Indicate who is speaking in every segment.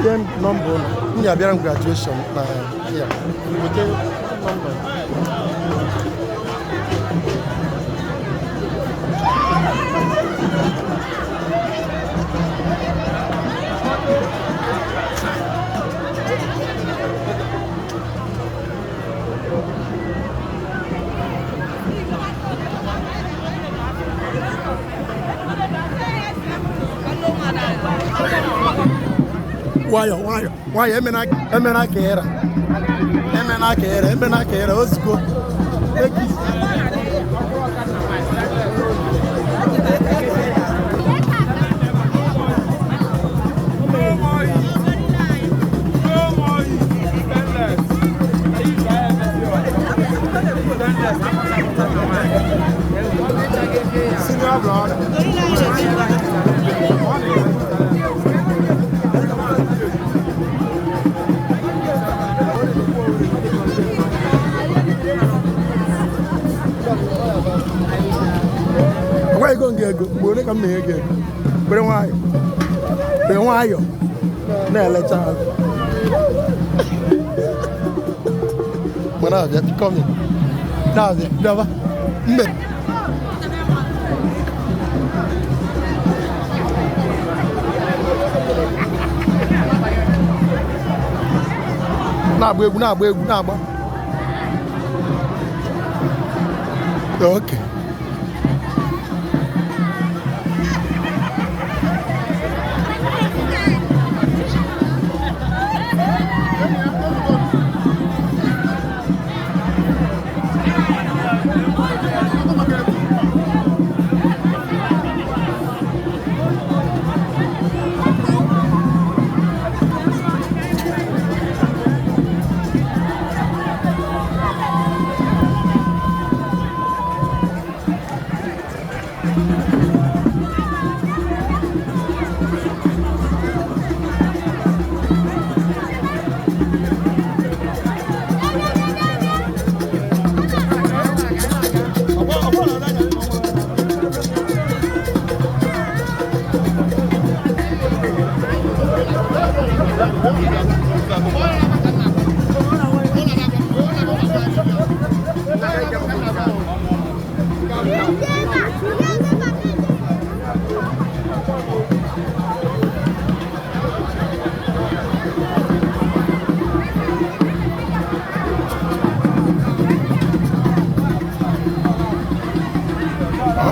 Speaker 1: Nye m nọmba ụlọ m ji abịara m graduation na ya weta nọmba. Nwayọ nwayọ nwayọ, emena emena ka ịra, emena ka ịra, emena ka ịra ozugbo. Senior brother. Enweghị ego nga ego mgbe ole ka m na-enye gị ego. Were nwayọ, were nwayọ na-elecha ahụ. Mgbe na-abịa, come here. Na-abịa, bịaba mbe. Na-agba egwu, na-agba egwu, na-agba. Okay.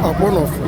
Speaker 1: Ọkpụ n'ọfụ.